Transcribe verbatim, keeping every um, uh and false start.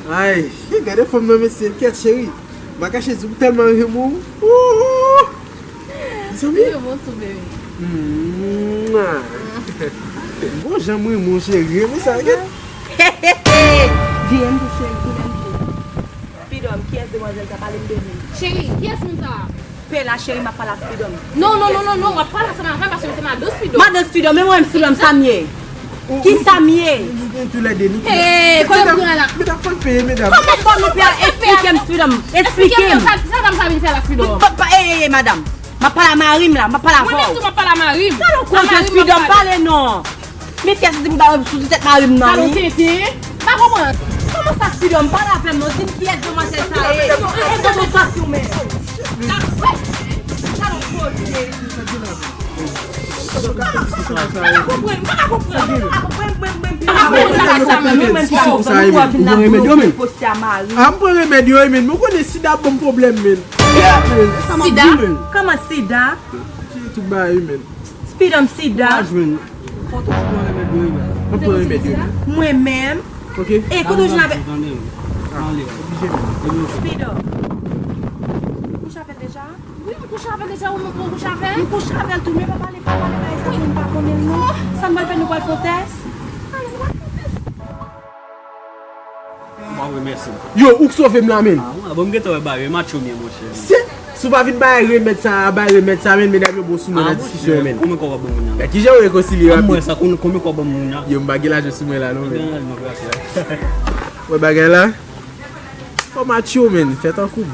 Ay, gade fòm nan mesye, kèt cheri. M pa kache di w m tèlman renmen w. Ooh! Mezanmi. Mwen bon tou, baby. Mwa. Bon jan m renmen w, cheri. Renmen sa, gade. Vye m tou, cheri, tounen m tou. Spidòm, kiyès demwazèl sa? Pale m de li. Cheri, kiyès moun sa? Pe la, cheri, m ap pale a Spidòm. Non, non, non, non, non, w ap pale ansanm avè m paske se madan Spidòm. Madan Spidòm, men mwen menm Spidòm sa m ye? Ki sa m ye? Nou, nou, nou toulède, nou toulède. Hey, kote w pran la? Medam, fò n peye, medam. Kòman fò nou peye? Eksplike m, Spidòm. Eksplike m. Sa, sa dam sa vin fè la, Spidòm? Pa, pa, ey, ey, ey, madam. M ap pale a mari m la, m ap pale avè w. Mwen menm tou, m ap pale a mari m. Gade yon koze, Spidòm, pale non. Men fyès di m ba sou ti tèt mari m nan, wi. Gade yon tenten. Pa konprann. Kòman sa, Spidòm, pale avè m non, di m kiyès demwazèl sa ye? E, e, e, e, e, e, e, e, Ah, m pran remèd yo, men. Mwen konnen sida ap ban m pwoblèm, men. Sida? Kòman sida? Tout bagay, men. Spidòm sida. Mwen pran remèd yo, men. Mwen menm. Ok. E kote w jwenn avèk Spidòm? Ou kouche avè l deja? Wi, m kouche avè l deja, ou menm tou w kouche avè l? M kouche avè l tou, men pa pale, pa pale bagay sa, moun pa konnen l non. Sa n pral fè, nou pral fè yon tès? Mwen remèsye w. Yo, ou k sove m la, men. Ah, bon, m gentan wè bagay, macho m ye, monchè. Se, si w pa vin bay remèd sa, bay remèd sa, men, medam yo bon sou mwen nan diskisyon, men. Ou men kòman bon moun nan? Men kijan yo rekonsilye rapid? Mwen sa, konbyen kòb bon moun nan? Yo, m pa gen lajan sou mwen la, non, men. Wè bagay la? Fò macho, men, fè tankou m.